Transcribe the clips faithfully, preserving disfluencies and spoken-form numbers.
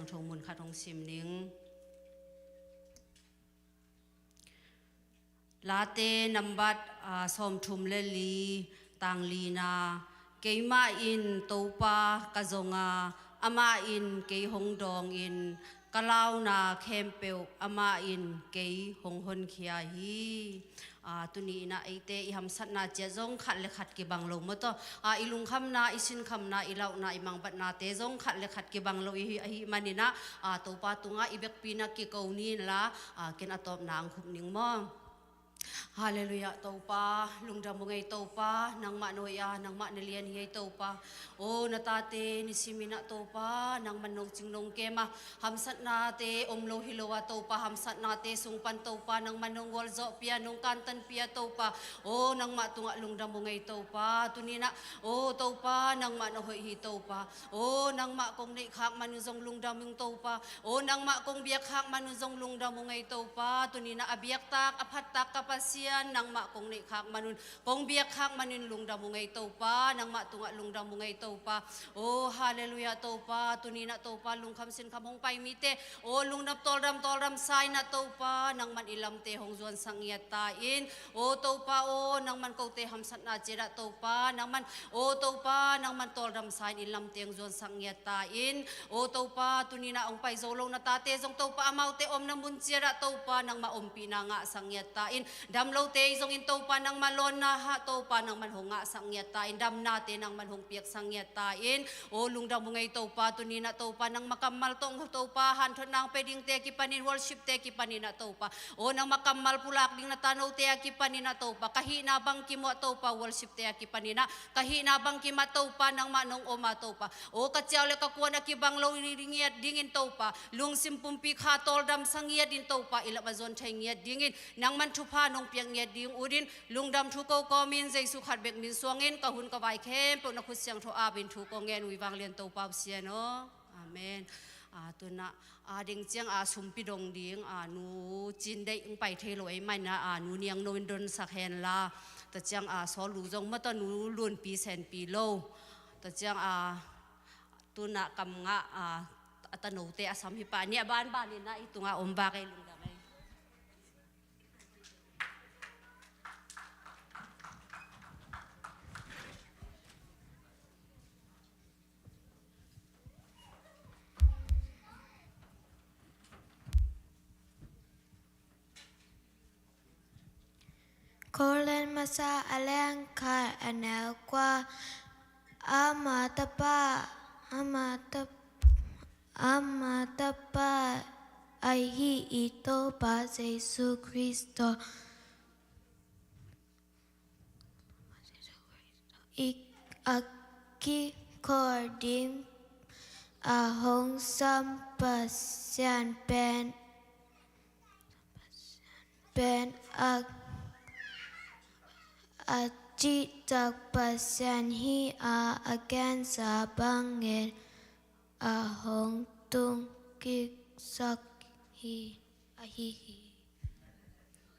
Tho mun khat hong sim ning. Late nambat, ah, sawmthum le li, tang lina. Keimah in Topa ka zong a, amah in kei hong dawng in, ka launa khempeuh amah in kei hong honkhia hi. Ah, tuni inah eite i hamsatna ciat zong khat le khat kibang lo maw taw. Ah, i lungkhamna, i sinkhamna, i lauhna, i mangbatnate zong khat le khat kibang lo i hi, ahih maninah, ah, Topa tungah i biakpinak kiko ni inla, ah, ken a tawpna ang khup ning maw. Halleluiah, Topa, lungdam uh ngei Topa, nangmah na hoih a, nangmah na lian hi ei Topa. O, na tate, nisiminah Topa, nangman nong cing nong kem a, hamsatnate om lo hi lo a Topa, hamsatnate sung pan Topa, nangman nong gualzawh pia, nong kantan pia Topa. O, nangmah tungah lungdam uh ngei Topa, tuninah, o, Topa, nangmah na hoih hi Topa. O, nangmah kong neihkhak man uh zong lungdam ung Topa. O, nangmah kong biakkhak man uh zong lungdam uh ngei Topa. Tuninah a biaktak, a phattak ka Pasian, nangmah kong neihkhak man un, kong biakkhak man un lungdam uh ngei Topa. Nangmah tungah lungdam uh ngei Topa. O, halleluiah Topa. Tuninah Topa, lungkham sinkham hong pai mite, o, lungdam tawldam, tawldam sa inah Topa, nangman i lamte hong zuansak ngiat ta in. O Topa, o, nangman kote hamsatna ciatah Topa, nangman, o Topa, nangman tawldam sa in i lamte hong zuansak ngiat ta in. O Topa, tuninah hong pai zo lo na tate zong Topa, amaute omna mun ciatah Topa, nangmah ompihna ngahsak ngiat ta in. Dam lote i zongin Topa, nangmah lawnna hah Topa, nangman hong ngahsak ngiat ta in. Damnate nangman hong piaksak ngiat ta in. O, lungdam uh ngei Topa, tuninah Topa, nangmah kammal tawh Topa, hanthotna hong pia dingte kipanin, worshipte kipaninah Topa. O, nangmah kammal pulak ding na tanote a kipaninah Topa, ka hihna bang kimuah Topa, worshipte a kipaninah ka hihna bang kimah Topa, nangmah nong om a Topa. O, ka ciau le ka kuan a kibang lo ngiat dingin Topa, lungsim pumpi kha tawldam sa ngiat in Topa, i lam a zuan thei ngiat dingin nangman thupha nong piak ngiat ding utin, lungdam thu ko kawmin Jesu khat bek min suangin ka hun ka vai khempeuh na khut siangtho apin thu kong ngen uh hi, vanglian Topa uh Pasian aw. Amen. A, tunah, a, ding ciang, a, sumpi dong ding, a, Nu Cin Deih hong pai thei lo ei manah, a, Nu Niang No in donsak henla. Tua ciang, a, Sawl Lu zong mata Nu Lunpi Senpi lo. Tua ciang, a, tunah kam ngah, a, a tanote a sam hi pah ni a banbaninah i tungah om bak ei, lungdam ei. Korin masa a lian khat a neu kua. Ama tapa, ama tap-, ama tapa ahi i Topa Jesu Khrist tawh i a kikhawl ding a hong sam Pasian pen, pen a, a cihtak Pasian hi a, a gensa bangin a hong tung kiksak hi, ahi hi.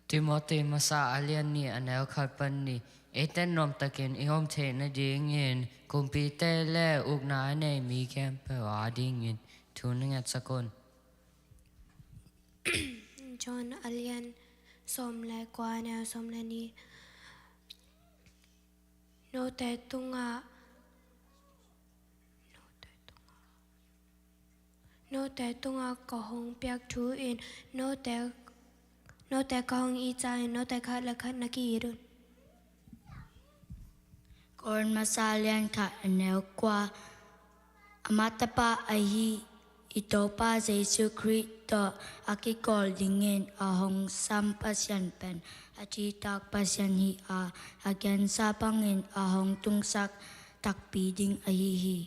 Timoti masa a lian nih a neu khat pan nih. Eite nuamtakin i om theih nadingin kumpite le ukna a nei mi khempeuh adingin thu na ngetsak un. John a lian sawm le kua, a neu sawm le nih. Note tungah, note tungah, note tungah ka hong piak thu in note, note ka hong it ciangin note khat le khat na ki-it un. Korin masa lian khat a neu kua. Ama tapa ahi i Topa Jesu Khrist tawh a kikhawl dingin a hong sam Pasian pen a cihtak Pasian hi a, a gensa bangin a hong tungsak takpi ding ahi hi.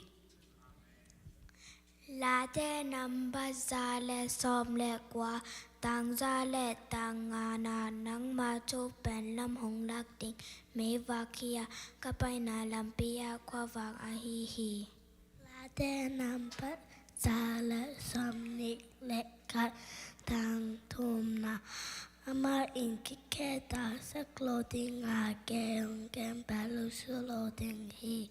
Late nambat za le sawm le kua, tang za le tang ngana. Nangma thu pen lam hong lak ding meivak hi a, ka paina lampi a khuavak ahi hi. Late nambat za le sawmnih le khat, tang thumna. Amah in kikhetak sak lo ding a, kei hong khempeuh lungsim lo ding hi.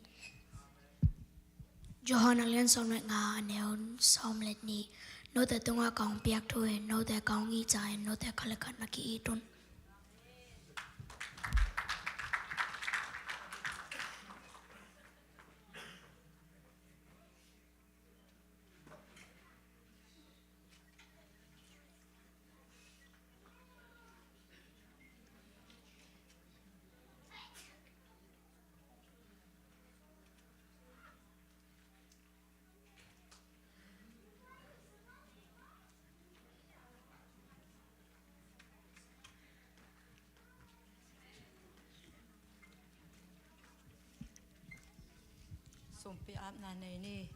Johan a lian sawm le nga, a neu sawm le nih. Note tungah ka hong piak thu in, note ka hong it ciangin, note khat le khat na ki-it un. Sumpi apna nei ni.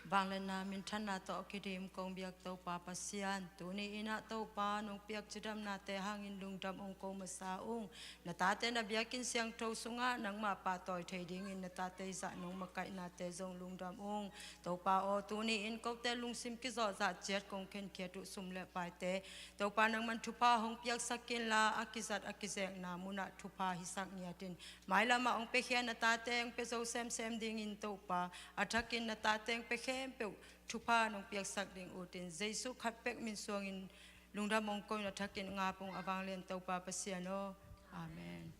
Vangliatna minthanna tawh kidim kong biak Topa Pasian, tuni in ah Topa nong piak cidamnate hangin lungdam ong ko masa ung. Na tate na biakinn siangtho sungah nangmah pahtawi thei dingin na tate i zah nong makaihnate zong lungdam ung. Topa aw, tuni in kote lungsim kizawhzah ciat kong khenkhiat uh sum le paite Topa nangman thupha hong piaksak inla, a kizat a kizekna munah thupha hisak ngiat in. Mailamah hong piakhia na tate hong pia zo semsem dingin Topa, a thakin na tate hong pia khempeuh thupha nong piaksak ding utin Jesu khat pek min suangin lungdam ong ko in a thakin ngap ung, a vanglian Topa Pasian aw. Amen.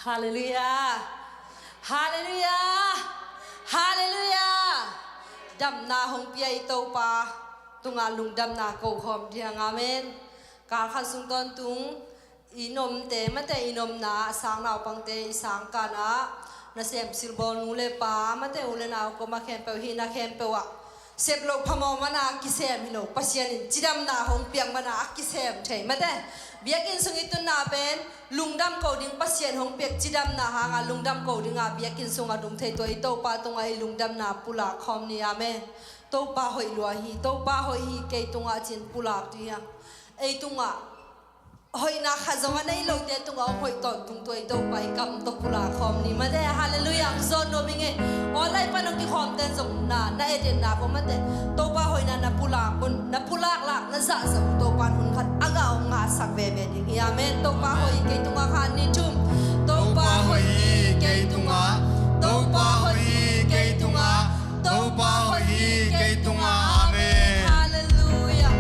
Halleluiah. Halleluiah. Halleluiah. Damna hong pia i Topa tungah lungdamna ko khawm ding. Amen. Kal khat sung tawntung i nomte, mate, i nomna a sang naupangte, i sang kanah nasem silbawl nu le pa, mate, u le nau koma khempeuh, hihna khempeuh ah sep loh phamawh mana a kisem hi lo, Pasian in cidamna hong piak mana a kisem thei, mate. Biakinn sung i tunna pen lungdam ko ding, Pasian hong piak cidamna hanga lungdam ko dinga biakinn sunga dum thei tua i Topa tungah i lungdamna pulak khawm ni. Amen. Topa hoih lua hi, Topa hoih hi, kei tungah cin pulak ding hi. Ei tungah hoihna khat zong a nei lote tungah hong hoih tawntung tua i Topa i kam tawh pulak khawm ni, mate. Halleluiah. Hong zawn nuam ing e. Online pan hong kikhawmte zong na, na et in na vo, mate. Topa hoihna na pulak un, na pulak lak, na zahzah uh Topa in hun khat a ngah hong ngahsak veve ding hi. Amen. Topa hoih hi kei tungah. Khat, nih, thum. Topa hoih hi kei tungah. Topa hoih hi kei tungah. Topa hoih hi kei tungah. Amen. Halleluiah.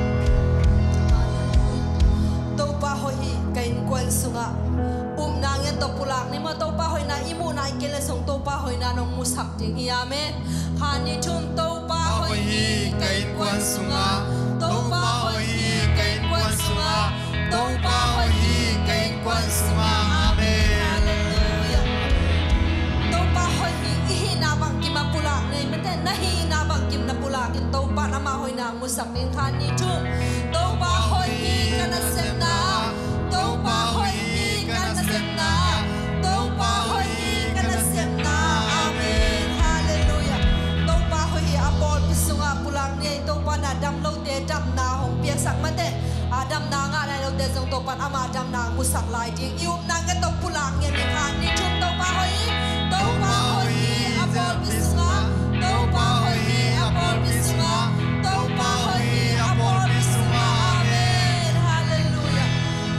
Topa hoih hi ka innkuan sungah. Upna ngen tawh pulak ni maw. Topa hoihna i muhna i kei le zong Topa hoihna nong musak ding hi. Amen. Khat, nih, thum. Topa hoih hi ka innkuan sungah. Topa hoih hi ka innkuan sungah. Topa hoih hi ka innkuan sungah. Amen. Halleluiah. Topa hoih hi. I hihna bangkim a pulak ni, mate, na hihna bangkim na pulak in Topa in ama hoihna musak ding. Khat, nih, thum. Topa hoih hi ka nasepna. Topa hoih hi ka nasepna. Topa hoih hi ka nasepna. Amen. Halleluiah. Topa hoih hi a pawlpi sungah pulak ni. Topa in a dam lote damna hong piaksak, mate. A damna ngah nai lote zong Topa in ama damna musak lai ding. I upna ngen tawh pulak ngen ni. Khat, nih, thum. Topa hoih hi. Topa hoih hi a pawlpi sungah. Topa hoih hi a pawlpi sungah. Topa hoih hi a pawlpi sungah. Amen. Halleluiah.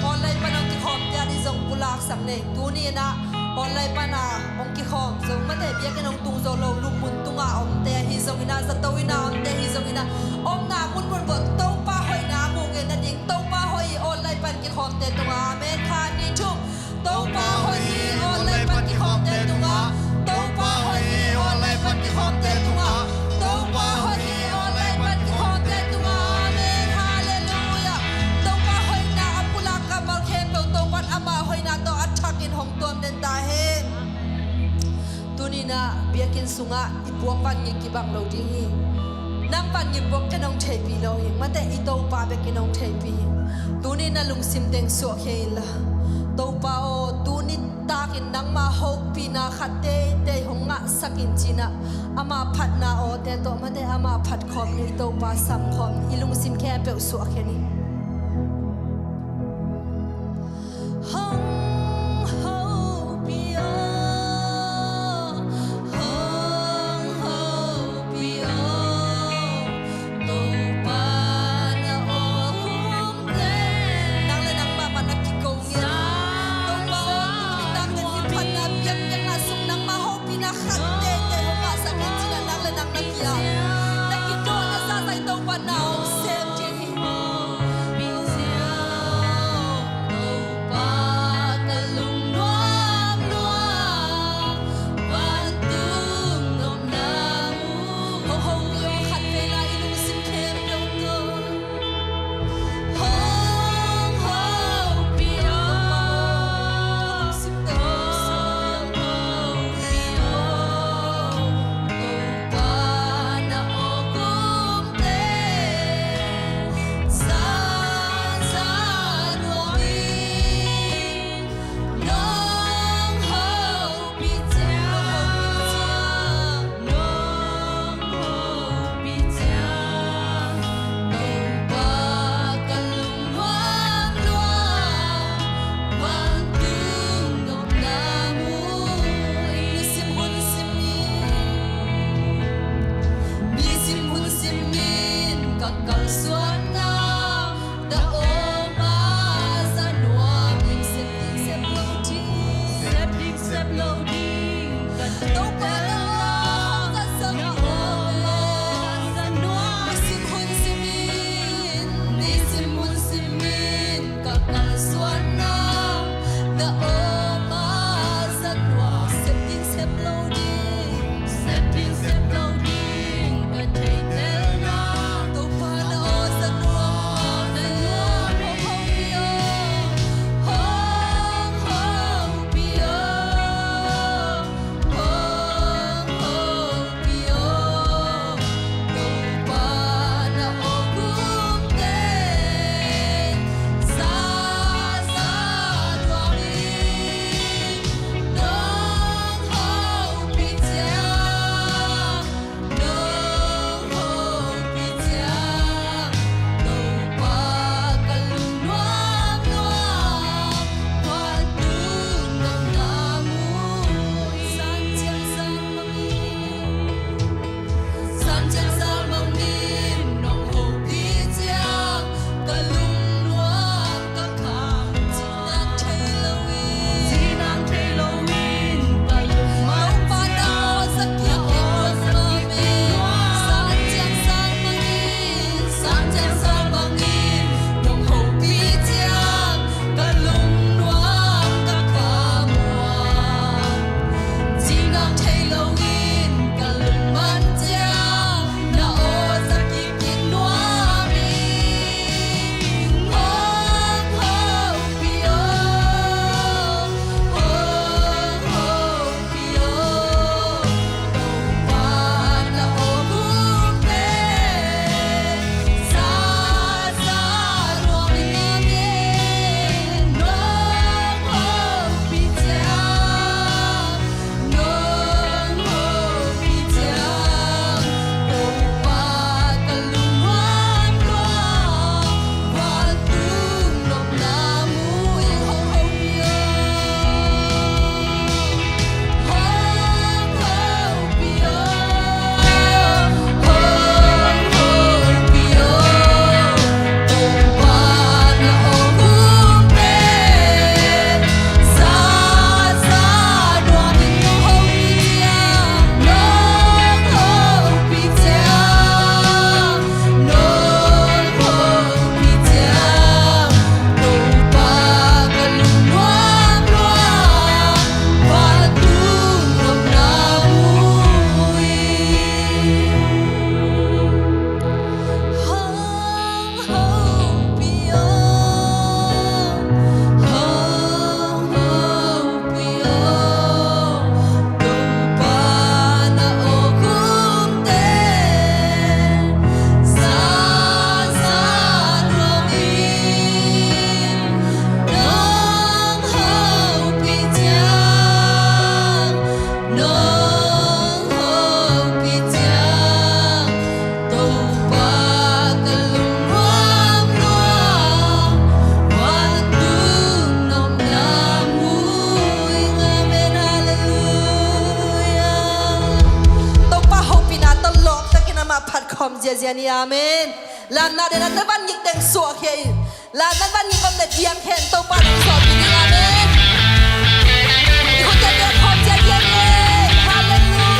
Online pan hong kikhawmte ading zong pulaksak ni. Tuni in ah online pan a hong kikhawm zong, mate, biakinn hong tung zo lo, lungmun tungah omte ahi zongin ah, zato in ah omte ahi zongin ah, omna munmun uah Topa hoihna mu ngen nading. Topa hoih hi online pan kikhawmte tungah. Amen. Khat, nih, thum. Topa hoih hi online pan kikhawmte tungah. Topa hoih hi online pan kikhawmte tungah. Topa hoih hi online pan kikhawmte tungah. Amen. Halleluiah. Topa hoihna a pulak kammal khempeuh Topa in ama hoihna tawh a thakin hong tuam den ta hen. Tuni in ah biakinn sungah i puak vangik kibang lo ding hi. Nang vangik puak ken hong theihpih lo hi, mate, i Topa bekin hong theihpih hi. Tuni in ah lungsim teng suahkhia inla, Topa aw, tuni takin nangma hopihna khat teitei hong ngahsak in ci-in ah, ama phatna awte tawh, mate, ama phat khawm ni, i Topa sam khawm ni, i lungsim khempeuh suahkhia ni. Hong hopih aw, hong hopih aw, Topa na aw khumte. Nang le nangmah mah na kiko ngiat. Topa aw, tuni takin i phatna biakpiakna sung nangma hopihna khat teitei hong ngahsak in ci-in ah nang le nang na kiang, na kidawh na zahzah i Topa na hong sem ding hi. Zian hi, amen. Lamna den a na van ngik teng suah khia in. Lamna van ngik om le diang khen Topa nang sawm ding hi, amen. I khut teng bek khawm zian hiam le. Halleluia.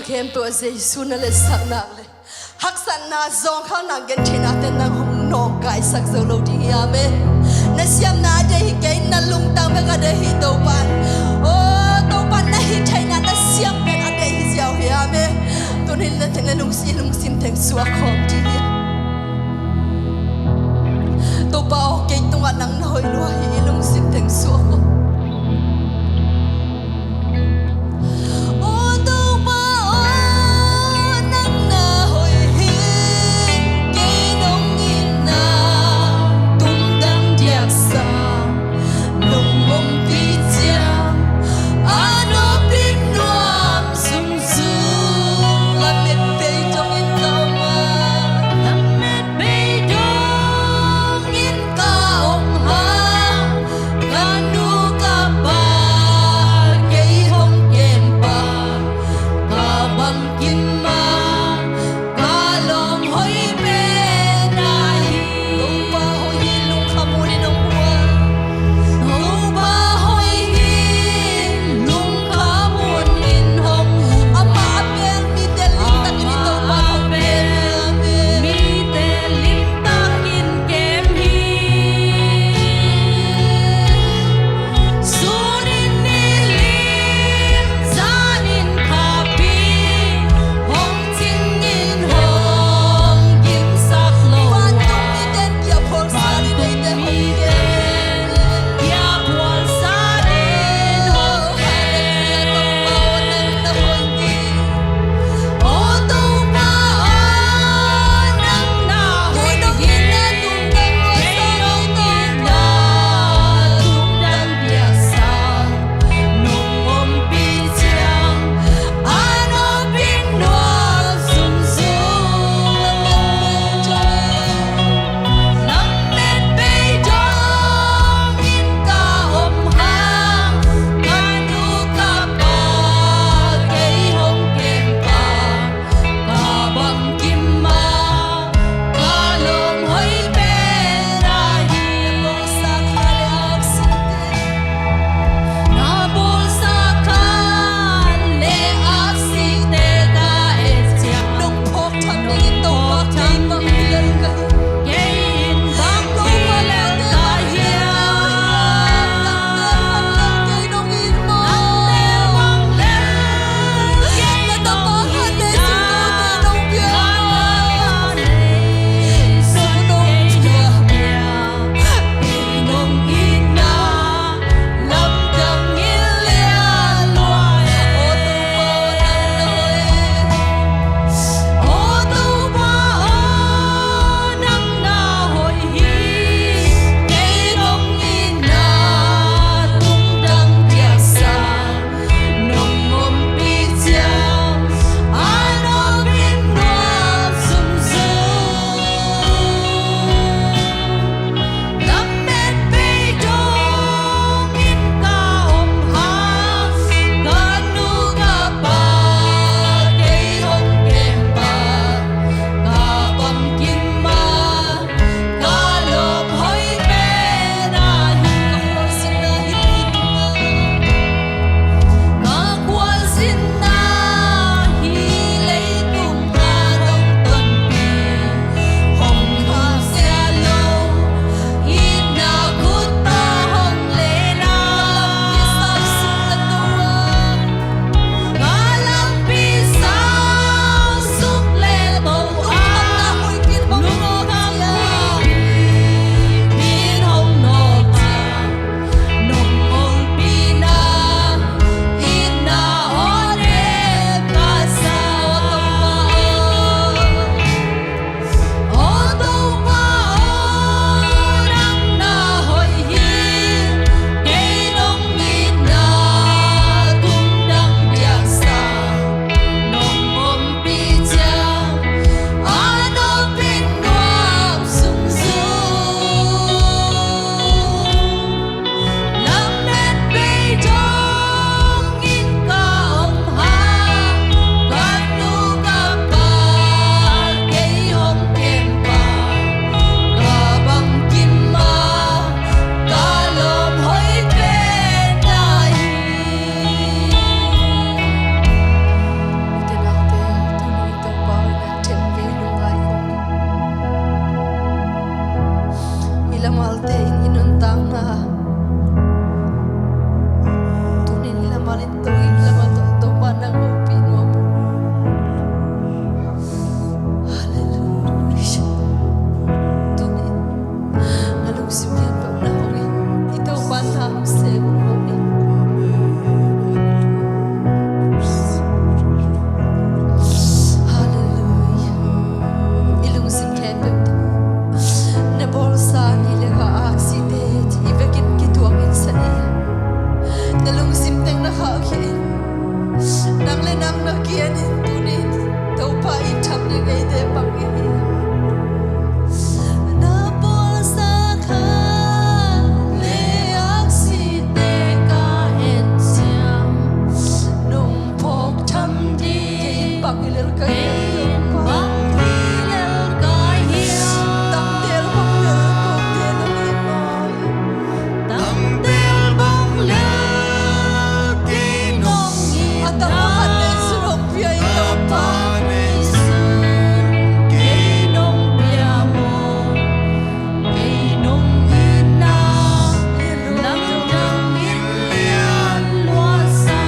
Khempeuh ah Jesu na letsak nak le haksatna zawngkhal nak gentheihna te nang hong nawngkaisak zo lo ding hi. Amen. Na siamna a deih hi kei, na lungtang bek a deih hi Topa. Aw Topa, na hih theihna, na siam pen a deih hi ziau hi. Amen. Tunin na teng na lungsi lungsim teng suak khawm ding hi. Topa aw, kei tungah nang na hoih lua hi, i lungsim teng suak khawm. Aw Topa aw, nang na hoih hi. Kei nong itna tumdam diaksa nong om pi ciang, a nopin nuam sung sung lamet bei dongin ka om a, lamet bei dongin ka om a, ka nu ka pa kei hong kem pah, ka bangkim a, ka lawm hoih pen ahi. Topa hoih hi, lungkham hun in hong hua. Topa hoih hi, lungkham hun in hong hua. Amah a bel mite limtakin i Topa hong kem hi. Mite limtakin kem hi. Sunin ni lim, zanin khapi, hong Eite bang i hi. Na bawlsa kha le aksite ka et ciang nong phawk tham ding. Kei in bang hi lel ka hiam? Kei in bang hi lel ka hiam? Tangtel bang lel kote nong it maw? Tangtel bang lel kei nong itna. A tangkhat nei sun hong pia in Topa. Tangkhat nei sun kei nong pia maw? Kei nong itna lamdang in lian luasa.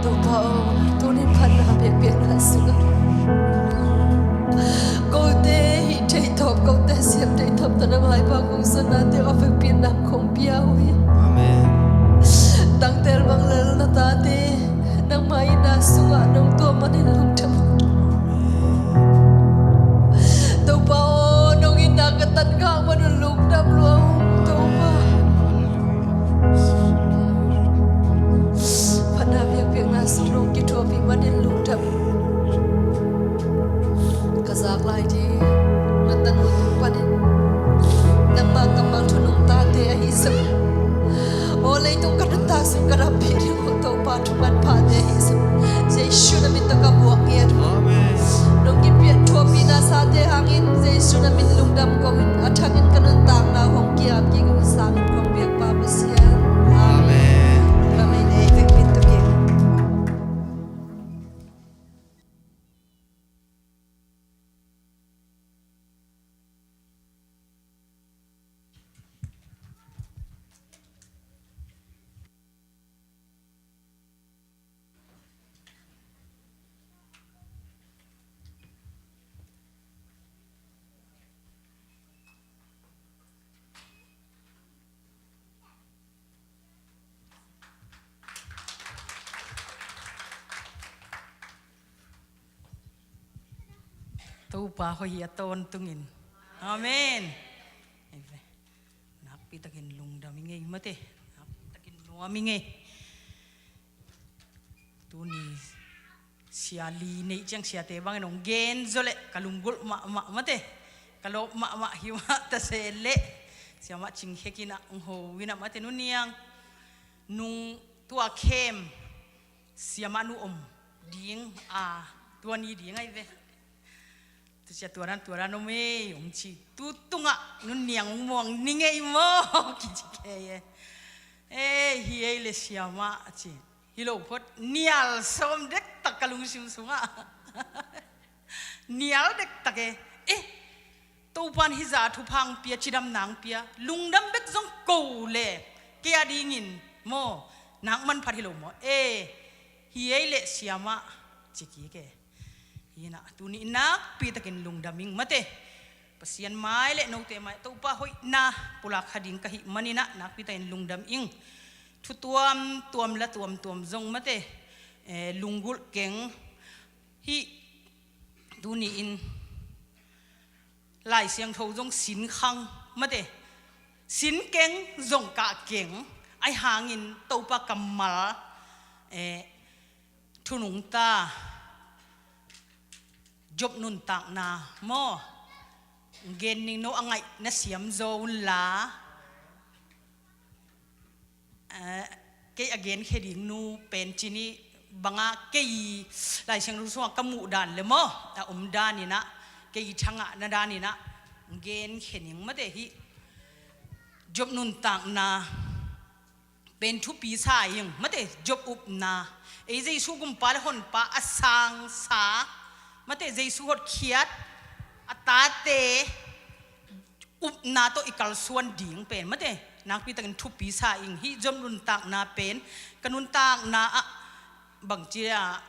Topa aw, tuni phatna biakpiakna sungah kote hih thei tawp, kote siam thei tawp tawh na maipa kong sannate aw, vekpi in nam kong pia uh hi. Amen. Tangtel bang lel na tate nangma itna sungah nong tuam manin lungdam. Topa aw, nong itna ka tan khak manin lungdam lua ung Topa. Phatna biakpiakna sung nong kithuahpih manin lungdam. Ka zak lai ding na tanu tung panin nangma kammal thu nong tate ahi zong, aw leitung ka nuntak sung ka dampih ding uh Topa, thungetphate ahi zong Jesu na min tawh ka buak ngiat uh. Amen. Nong kipiak thuahpihna sate hangin Jesu na min lungdam kong in a thangin ka nuntakna hong ki-ap kik uh sangin kong biak Pa Pasian. Amen. Amen. Ka mei nei vekpi in tuk in. Topa hoih hi a tawntungin. Amen. Ei ve. Nakpi takin lungdam i ngei mate. Nakpi takin nuam i ngei. Tuni sia li neih ciang siate bangin hong gen zaw leh ka lunggulh mahmah mate. Ka lawp mahmah hi mah ta se leh. Siamah Cing Khek in ah hong ho in ah mate, Nu Niang nung tua khem siamah nu om ding a, tua ni ding ahi ve. Tua sia tua dan tua dan om ei hong ci. Tu tungah Nu Niang hong muang ni ngei maw kici kei e. Ei hi ei le siamah a ci. Hi lo phot nial sawm dektak ka lungsim sungah. Nial dektak e. Eh, Topa'n hizah thupha hong pia, cidamna hong pia, lungdam bek zong ko le kei a dingin maw, nak manphat hi lo maw? Eh, hi ei le siamah ci kik e. Hi in ah tuni nakpi takin lungdam ing mate. Pasian mai le note mai Topa hoihna pulak kha ding ka hih manin ah nakpi takin lungdam ing. Thu tuamtuam la tuamtuam zong mate, eh, lunggulh keng. Hih tuni in Lai Siangtho zong sin khang mate, sin keng zong kah keng. Ahi hangin Topa kammal, eh, thu nungta Job nuntakna maw, gen ning, no a ngaih na siam zaw un la. Eh, kei a genkhia ding nu pen ci ni banga kei Lai Siangtho sungah ka muh dan le maw, a om dan in ah, kei thangahna dan in ah genkhia ning mate. Hih Job nuntakna pen thupi sa ing mate. Job upna, ei Jesu gumpa le honpa a sangsa mate, Jesu hotkhiat a tate upna tawh i kalsuan ding pen mate, nakpi takin thupi sa ing. Hih Job nuntakna pen ka nuntakna ah bangci a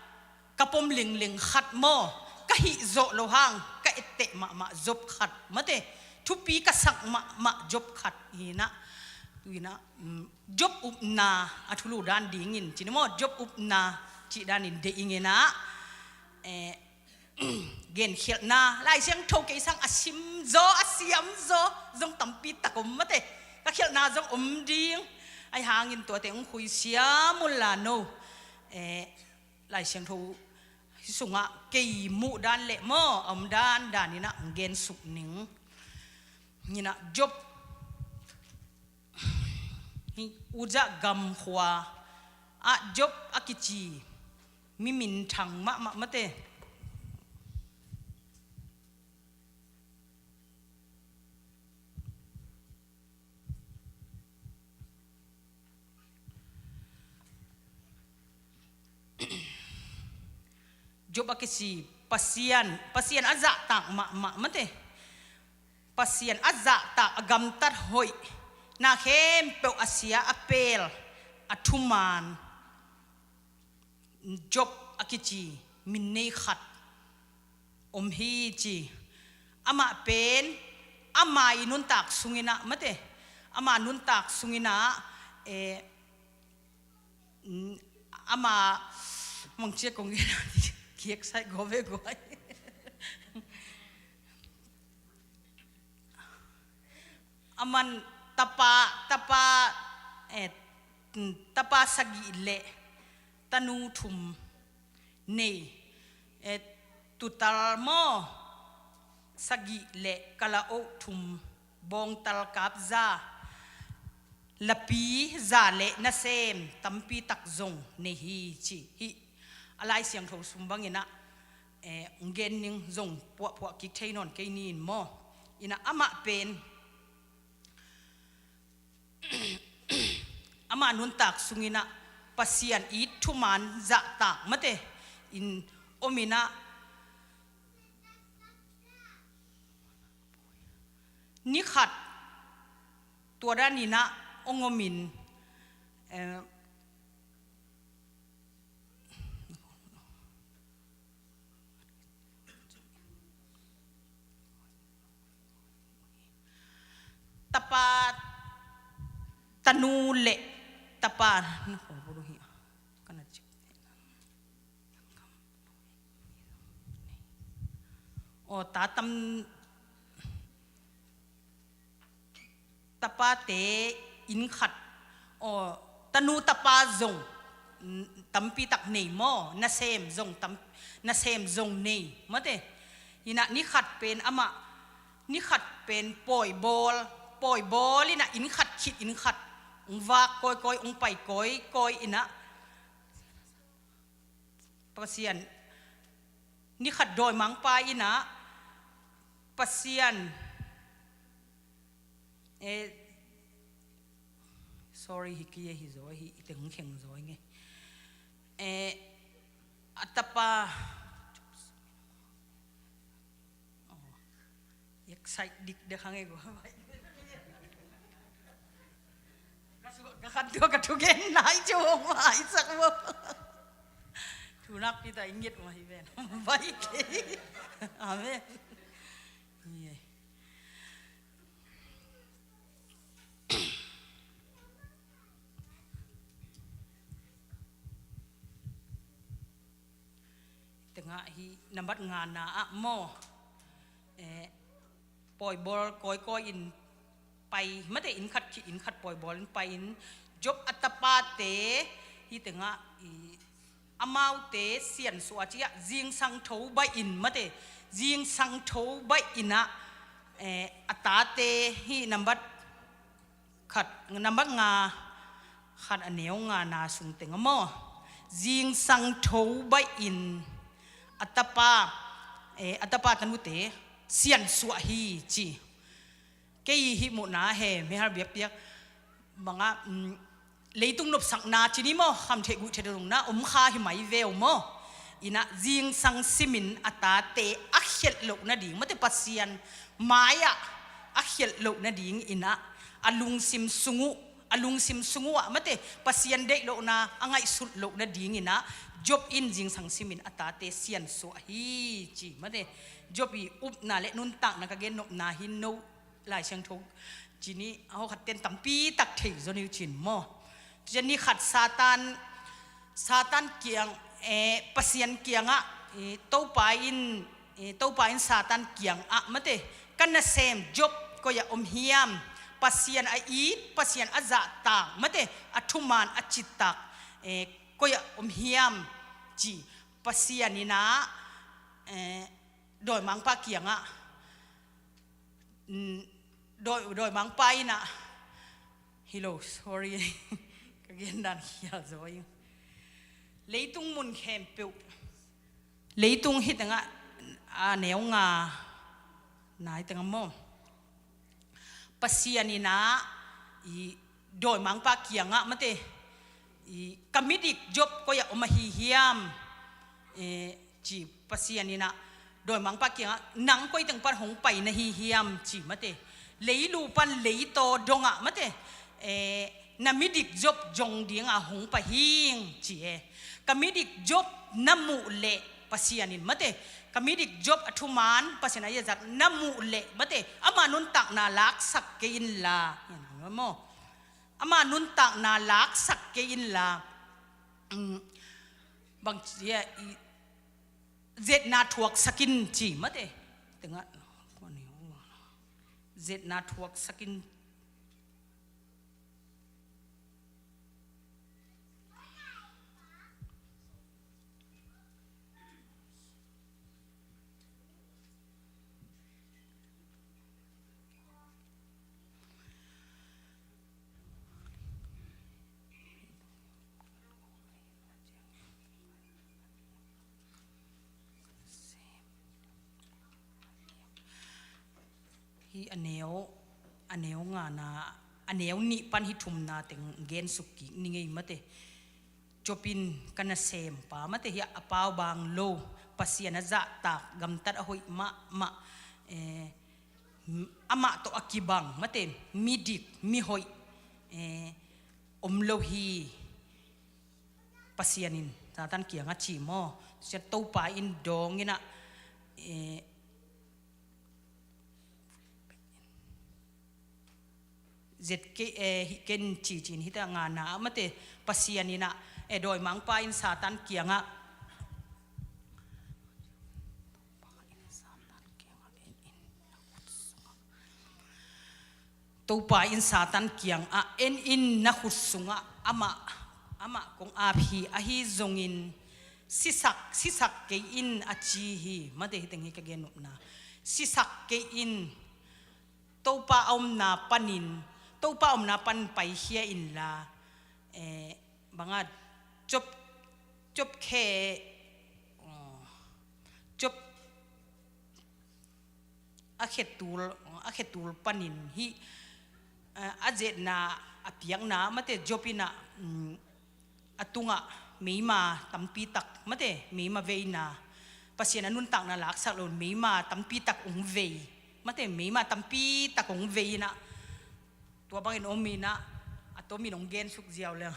ka pom lingling khat maw, ka hih zawh loh hang ka etteh mahmah Job khat mate, thupi ka sak mahmah Job khat hi in ah. Tu in ah, mm, Job upna a thulu dan dingin ci ni maw, Job upna cih danin deih ing in ah, eh, genkhialhna, Lai Siangtho kei sang a sim zaw, a siam zaw zong tampi tak om mate. Ka khialhna zong om ding. Ahi hangin tuate hong khuisiam un la no. Eh, Lai Siangtho hih sungah kei muh dan le maw, a om dan dan in ah hong gensuk ning. Hi in ah Job hih Uzzah gamkhua ah Job a kici mi minthang mahmah mate. Job a kici Pasian, Pasian a zahtak mahmah mate. Pasian a zahtak, a gamtat hoih, na khempeuh a sia a pel, a thuman Job a kici min nei khat om hi ci. Amah pen ama i nuntak sungin ah mate, ama nuntak sungin ah, eh, ama mangcia kong gen a kiek sai go ve go ai. Aman tapa, tapa, eh, tapa sagih le tanu thum nei, eh, tutal maw sagih le kalaoh thum, bawngtal kap za, lapi za le nasem tampi tak zong nei hi ci hi. A Lai Siangtho sung bangin ah, eh, gen ning zong puahpuah kik thei nawn kei ni in maw. In ah amah pen ama nuntak sungin ah Pasian it thuman zahtak mate in om in ah, ni khat tua dan in ah hong om in, eh, tapa, tanu le tapa, na kong bulu hi a, kana cik. Aw, ta tam, tapate inn khat, aw, tanu tapa zong, mm, tampi tak nei maw, nasem zong tam, nasem zong nei, mate. Inah ni khat pen amah, ni khat pen pawibawl, pawibawl inah inn khat khit inn khat, ong vak kawikawi, ong pai kawikawi inah, Pasian, ni khat dawimangpa inah, Pasian, eh, sorry, hi kia hi zaw, hi i teng kheng zaw nge. Eh, a tapa, Aw, excite dik dek hang e go. Ka su-, ka khan tua ka thugen nai cu hong maisak maw. Thunak Peter i nget mah hi ven. Bai kei. Amen. Ni e. Tengah hi nambat ngana ah maw, eh, pawibawl kawikawi in pai, mate, inn khat khit inn khat pawibawl in pai in, Job a tapate hi tengah i, amaute siansuah ciah zingsang tho baih in, mate, zingsang tho baih inah, eh, a tate hi nambat khat, nambat nga khat a neu ngana sung teng a maw, zingsang tho baih in a tapa, eh, a tapa tanute siansuah hi ci. Kei hih muhna he, mihal biakpiak bangah, mm, leitung nopsakna ci ni maw, khamtheih guihtheih dongna om kha hi mai veu maw. Inah zingsang simin a tate a khialh loh nading, mate, Pasian mai-ah a khialh loh nading inah, a lungsim sung uh, a lungsim sung uh ah, mate, Pasian deih lohna a ngaihsut loh nading inah, Job in zingsang simin a tate siansuah hi ci, mate. Job i upna le nuntakna ka gennopna hi no, Lai Siangtho ci ni, a hawkhat ten tampi tak thei zaw ni uh cin maw. Tua ciang ni khat Satan, Satan kiang, eh, Pasian kiangah, eh, Topa in, eh, Topa in Satan kiangah, mate, ka nasem Job koi-ah om hiam, Pasian a it, Pasian a zahtak, mate, a thuman a citak, eh, koi-ah om hiam ci. Pasian inah, eh, dawimangpa kiangah, mm, dawi, dawimangpa inah, hello, sorry, ka gendan khial zaw ing. Leitung mun khempeuh, leitung hi tengah, a neu nga nai tengah maw, Pasian inah i dawimangpa kiangah, mate, i ka midik Job koi-ah om ahi hiam, eh, ci. Pasian inah dawimangpa kiangah, nang koi teng pan hong pai na hi hiam ci, mate. Leilu pan leitaw dongah, mate, eh, na midik Job zong dinga hong pai hing ci e. Ka midik Job na muh leh, Pasian in, mate, ka midik Job a thuman Pasian a i a zat na muh leh, mate, ama nuntakna laksak kei inla, maw, ama nuntakna laksak kei inla, mm, bang ci a, i, zetna thuaksak in ci, mate. Tengah, zetna thuaksak in. Hih a neu, a neu ngana, a neu nih pan hih thumna teng gensuk kik ni ngei, mate. Job in ka nasempa, mate, hih a paubang lo, Pasian a zahtak, gamtat a hoih mahmah, eh, amah tawh a kibang, mate, midik, mihoih, eh, om lo hi. Pasian in Satan kiangah ci maw. Sia Topa in dawng inah, eh, zet kei, eh, hih ken ci cin hita ngana, mate, Pasian inah, eh, dawimangpa in Satan kiangah, Topa in Satan kiangah, "En in, na khut sungah amah, amah kong ap hi, ahi zongin sisak, sisak kei in," a ci hi. Mate, hih teng hi ka gen nopna. Sisak kei in, Topa a omna panin, Topa a omna pan paikhia inla, eh, banga, Job, Job khe, oh, Job a khetul, a khetul panin hih, eh, a zetna, a piakna, mate, Job in ah, mm, a tungah meima tampi tak, mate, meima veina, Pasian a nuntakna laksak lo in meima tampi tak hong vei, mate, meima tampi tak hong vei in ah, tua bangin om in ah, a tomin hong gensuk ziau leng,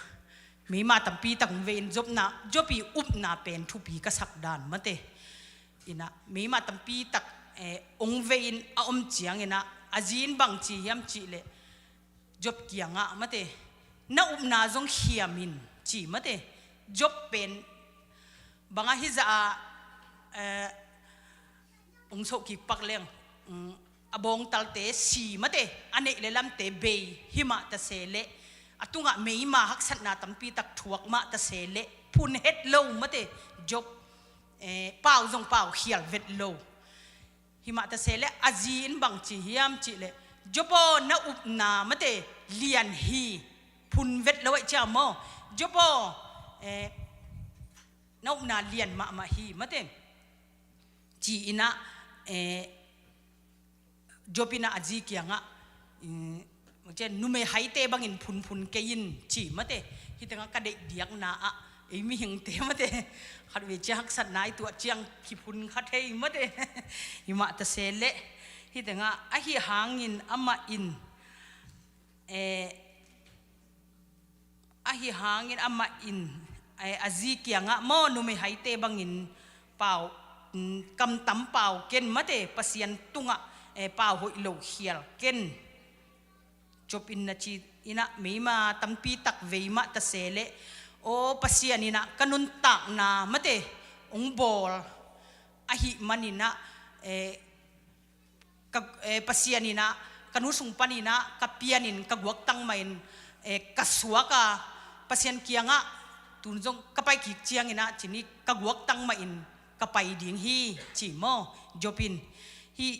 meima tampi tak hong vei in, Job na, Job i upna pen thupi ka sak dan, mate. In ah, meima tampi tak, eh, hong vei in a om ciangin ah, a zi in bang ci hiam cih leh, Job kiangah, mate, "Na upna zong khiam in," ci, mate. Job pen banga hizah a, eh, hong soh kik pak leng, mm, a bawngtalte si, mate, a neih le lamte bei, himah ta se leh, a tungah meima haksatna tampi tak thuak mah ta se leh, phun het lo, mate, Job, eh, pau zong pau khial vet lo. Himah ta se leh, a zi in bang ci hiam cih leh, "Job aw, na upna, mate, lian hi, phun vet lo ahih ciang maw. Job aw, eh, na upna lian mahmah hi," mate, ci in ah, eh, Job in ah a zi kiangah, mm, "Numei haite bangin phunphun kei in," ci, mate. Hih tengah ka deih diakna ah, ei mihingte, mate, khatvei ciang haksatna i tuah ciang kiphun kha thei, mate. Himah ta se leh, hih tengah, ahi hangin amah in, eh, ahi hangin amah in, eh, a zi kiangah maw, "Numei haite bangin pau, mm, kamtam pau ken, mate, Pasian tungah, eh, pau hoih lo khial ken," Job in na ci in ah, meima tampi tak vei mah ta se leh, aw, Pasian in ah ka nuntakna, mate, hong bawl ahih manin ah, eh, ka, eh, Pasian in ah ka nu sung panin ah ka pianin, ka guaktang mahin, eh, ka suak a, Pasian kiangah tun zong ka pai kik ciangin ah, ci ni, ka guaktang mahin ka pai ding hi, ci maw, Job in. Hih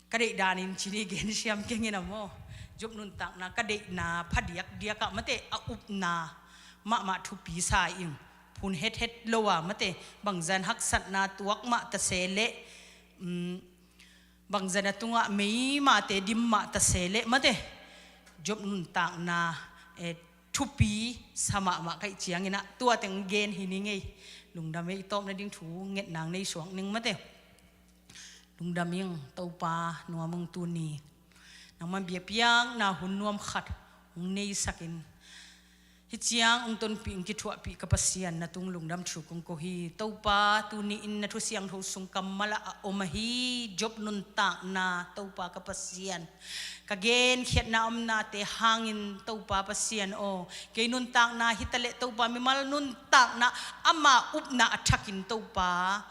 ka deih danin ci ni, gen siam keng in ah maw. Job nuntakna, ka deihna phadiakdiak ah, mate, a upna mahmah thupi sa ing. Phun hethet lo a, mate, bangzah in haksatna tuak mah ta se leh, mm, bangzah in a tungah meimate dim mah ta se leh, mate, Job nuntakna, eh, thupi sa mahmah ka hih ciangin ah, tua teng gen hi ning ei. Lungdam ei, i tawpna ding thu nget nang nei suak ning, mate. Lungdam ing, Topa, nuam ung tuni. Nangman biakpiakna hun nuam khat hong neisak in, hih ciang hong tonpih, hong kithuahpih ka Pasian, na tung lungdam thu kong ko hi. Topa, tuni in na thu siangtho sung kammal ah a om ahi Job nuntakna, Topa ka Pasian, ka genkhiatna omnate hangin, Topa Pasian aw, kei nuntakna hi ta leh, Topa, mimal nuntakna, ama upna a thakin, Topa,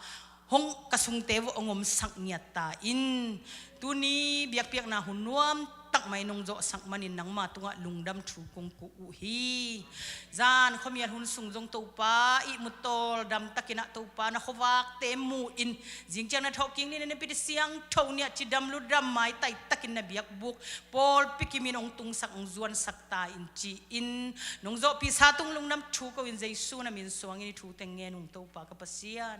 hong, ka sungte vawh hong omsak ngiat ta in. Tuni biakpiakna hun nuam tak mai nong zawhsak manin nangma tungah lungdam thu kong ko uh hi. Zan khuamial hun sung zong, Topa, ihmu tawldam takin ah, Topa, na khuavakte mu in, zing ciang na thawhkik ni, na Pite Siangtho ni ah cidam ludam maitai takin na biakbuk pawlpi kimin hong tungsak, hong zuansak ta in, ci-in nong zawhpihsa tung lungdam thu ko in, Jesu na min suangin hih thu teng ngen ung, Topa ka Pasian.